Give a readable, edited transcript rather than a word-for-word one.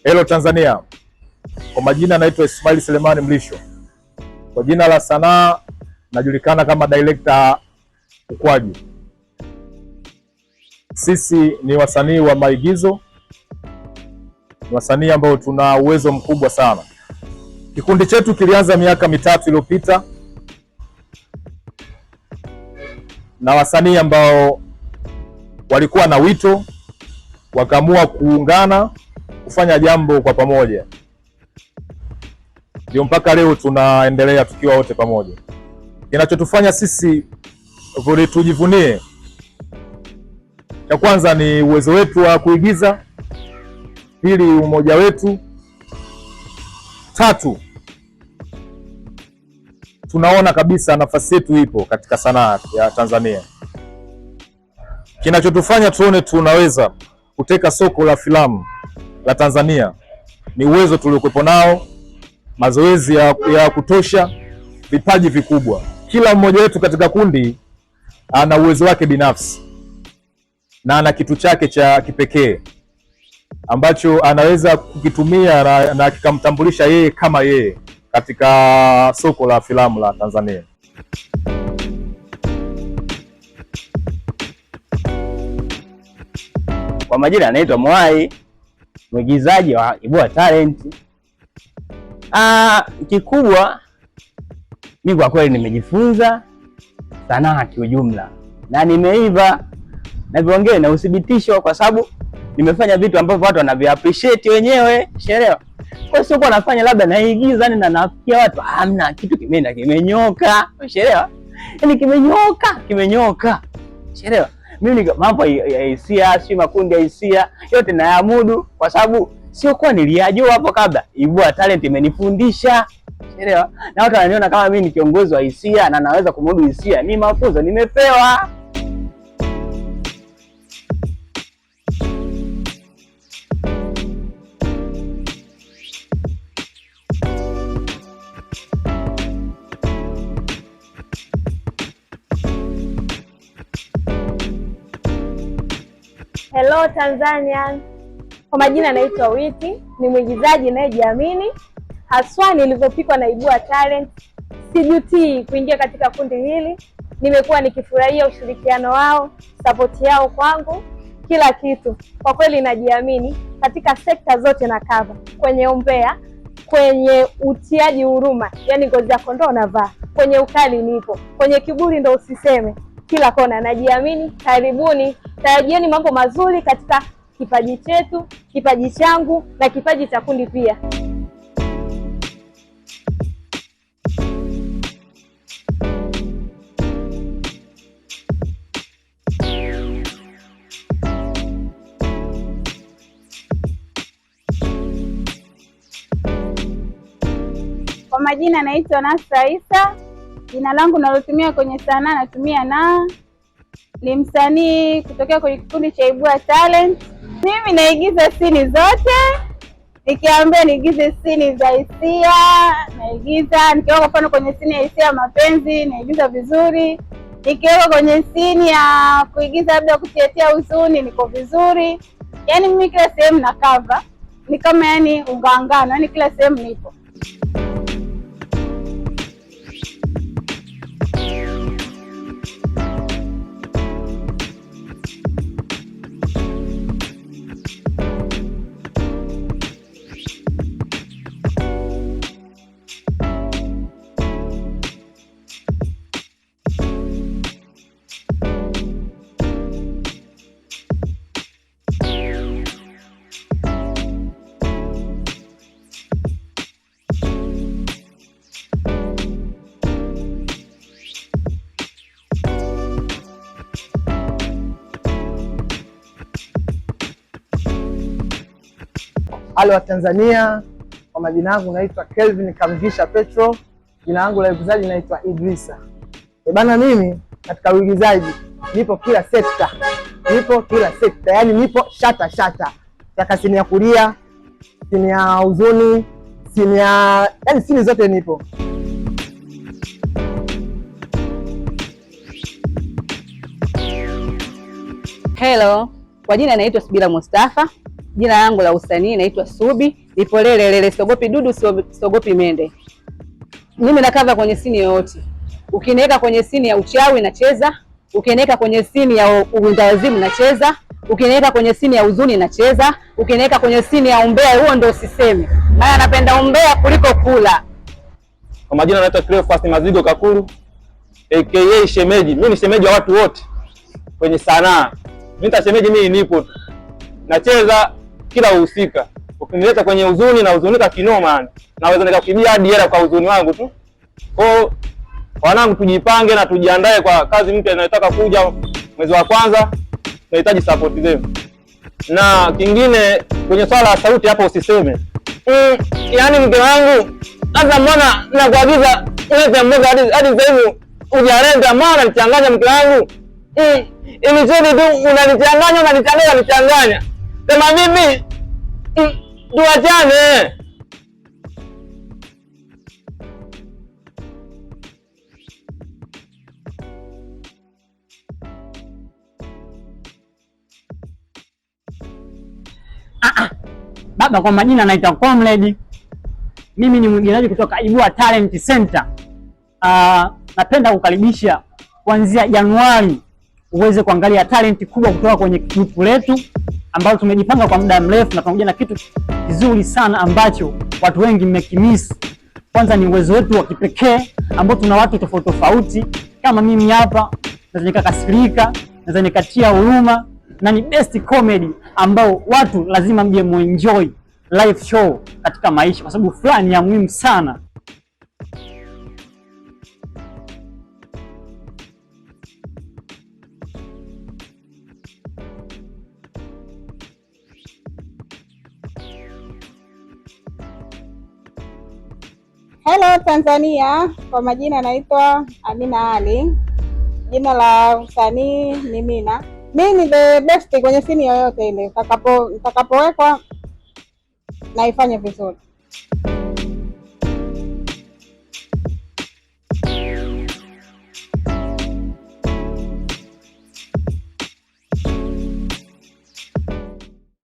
Hello Tanzania, kwa majina naitwa Ismail Selemani Mlisho, kwa jina la sanaa najulikana kama Director Ukwaju. Sisi ni wasanii wa maigizo, ni wasanii ambao tuna uwezo mkubwa sana. Kikundi chetu kilianza miaka 3 iliyopita na wasanii ambao walikuwa na wito wakaamua kuungana kufanya jambo kwa pamoja, ndio mpaka leo tunaendelea tukiwa wote pamoja. Kinachotufanya sisi tujivunie, cha kwanza ni uwezo wetu wa kuigiza, pili umoja wetu, tatu tunaona kabisa nafasi yetu ipo katika sanaa ya Tanzania. Kinachotufanya tuone tunaweza kuteka soko la filamu la Tanzania ni uwezo tuliokuwepo nao, mazoezi ya kutosha, vipaji vikubwa. Kila mmoja wetu katika kundi ana uwezo wake binafsi na ana kitu chake cha kipekee ambacho anaweza kukitumia na kikamtambulisha yeye kama yeye katika soko la filamu la Tanzania. Kwa majina anaitwa Mwai, mwigizaji wa Ibua Talent. Kikubwa mimi kwa kweli nimejifunza sanaa kiujumla na nimeiva na viongee na uthibitisho, kwa sababu nimefanya vitu ambavyo watu wanavi-appreciate wenyewe, sherehe. Kwa sio kwa nafanya labda naigiza yani na nafikia watu, hamna kitu kimeenda kimenyoka, sherehe. Yaani kimenyoka, kimenyoka. Sherehe. Mimi ni mambo ya hisia, si makundi ya hisia, yote nayamudu kwa sababu sio kwa niliyajua hapo kabla. Ibua Talent imenifundisha. Elewa? Na watu wananiona kama mimi ni kiongozi wa hisia na naweza kumudu hisia. Ni mafunzo nimepewa. Hello Tanzania. Kwa majina naitwa Witi, ni mwigizaji nayejiamini haswa nilivyopikwa na Ibua Talent. Sijutii kuingia katika kundi hili, nimekuwa nikifurahia ushirikiano wao, sapoti yao kwangu, kila kitu. Kwa kweli najiamini katika sekta zote na cover, kwenye umbea, kwenye utiaji huruma, yani ngozi ya kondoo navaa, kwenye ukali nipo, kwenye kiburi ndo usiseme, kila kona najiamini. Karibuni, tarajieni mambo mazuri katika kipaji chetu, kipaji changu na kipaji cha kundi pia. Kwa majina naitwa Nasra Isa. Jina langu nalotumia kwenye sanaa natumia na ni msanii kutokea kwenye kikundi cha Ibua Talent. Mimi naigiza sini zote, nikiambia niigize sini za hisia naigiza, nikiwa kwa mfano kwenye sini ya hisia ya mapenzi naigiza vizuri, nikiweka kwenye sini ya kuigiza labda kutiatia huzuni niko vizuri. Yaani mimi kila sehemu na cover, ni kama yani ungaangano, yani kila sehemu nipo. Halo wa Tanzania, kwa majina yangu naitwa Kelvin Kamvisha Petro, jina langu la uigizaji naitwa Idrisa. E bana, mimi katika uigizaji nipo kila sekta, nipo kila sekta, yaani nipo shata shata, taka sini ya kulia, sini ya huzuni, sini ya yaani sini zote nipo. Hello, kwa jina naitwa Subira Mustafa. Jina langu la usanii naitwa Subi. Nipo lele lele, siogopi dudu, siogopi mende. Mimi nacover kwenye scene yoyote. Ukiniweka kwenye scene ya uchawi nacheza, ukiniweka kwenye scene ya uwendawazimu nacheza, ukiniweka kwenye scene ya huzuni nacheza, ukiniweka kwenye scene ya umbea, huo ndo usiseme. Maana napenda umbea kuliko kula. Kwa majina naitwa Cleophas Mazigo Kakuru aka Shemeji. Mimi ni shemeji wa watu wote kwenye sanaa. Mimi nitashemeji, mimi nipo tu. Nacheza kila uhusika. Ukinileta kwenye huzuni na huzunika kinoma yani. Naweza nikakimbia hadi hela kwa huzuni wangu tu. Kwa hiyo wanangu, tujipange na tujiandae kwa kazi mpya inayotaka kuja mwezi wa kwanza. Tunahitaji support zenu. Na kingine kwenye swala la sauti hapo usiseme. Yani mke wangu sasa, mbona nakuagiza ulete mboga hadi sasa hivi hujaleta? Mbona unanichanganya mke wangu? Ili tu unanichanganya, unanichanganya, unanichanganya. Sema mimi tuachane. Baba, kwa majina naitwa Comrade. Mimi ni mwigizaji kutoka Ibua Talent Center. Napenda kukaribisha kuanzia Januari uweze kuangalia talent kubwa kutoka kwenye grupu letu ambalo tumejipanga kwa muda mrefu na pamoja na kitu kizuri sana ambacho watu wengi mmekimiss. Kwanza ni uwezo wetu wa kipekee ambao tuna watu tofauti tofauti. Kama mimi hapa naweza nikakasirika, naweza nikatia huruma na ni best comedy ambao watu lazima mje muenjoy live show katika maisha, kwa sababu fulani ya muhimu sana. Hello Tanzania, kwa majina naitwa Amina Ali, jina la usanii ni Mina. Mi ni the best kwenye scene yoyote ile, nitakapowekwa naifanya vizuri.